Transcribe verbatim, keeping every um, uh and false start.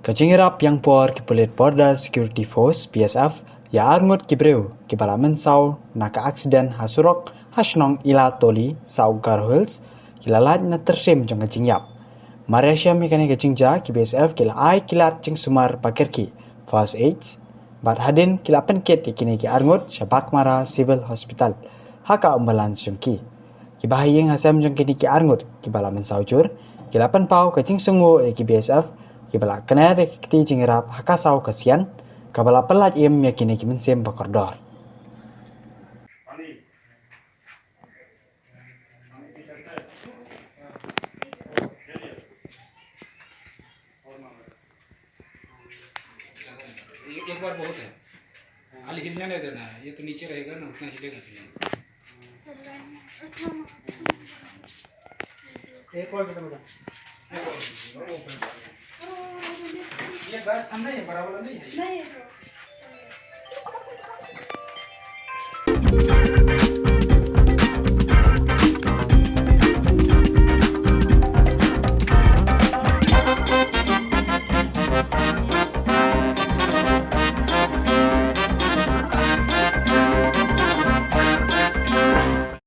Ka jingïarap ïa ka por ki pulit Border Security Force, B S F, ïa arngut ki briew kiba la mynsaw na ka aksiden ha surok ha shnong Ila Toli, South Garo Hills, ki la lait na tyrsim jong ka jingïap. Mar ïashem ïa kane ka jingjia, ki B S F ki la ai ki lad jingsumar ba kyrkieh, first aid, bad hadien ki la pynkit ïa kine ki arngut sha Baghmara Civil Hospital ha ka ambulance jong ki. Kiba ha ïing ha sem jong kine ki arngut kiba la mynsaw jur ki la pynpaw ka jingsngewnguh ïa ki B S F kiba la kner ïa ka kti jingïarap ha ka saw ka sian, kaba la pynlait im ïa kine ki mynsiem ba kordor. एक बार बहुत है। खाली हिलने नहीं देना है, ये तो नीचे रहेगा ना, उतना हिलेगा तो नहीं। एक और खत्म हो गया। ये बैग ठंडा है, बड़ा वाला नहीं है। नहीं है।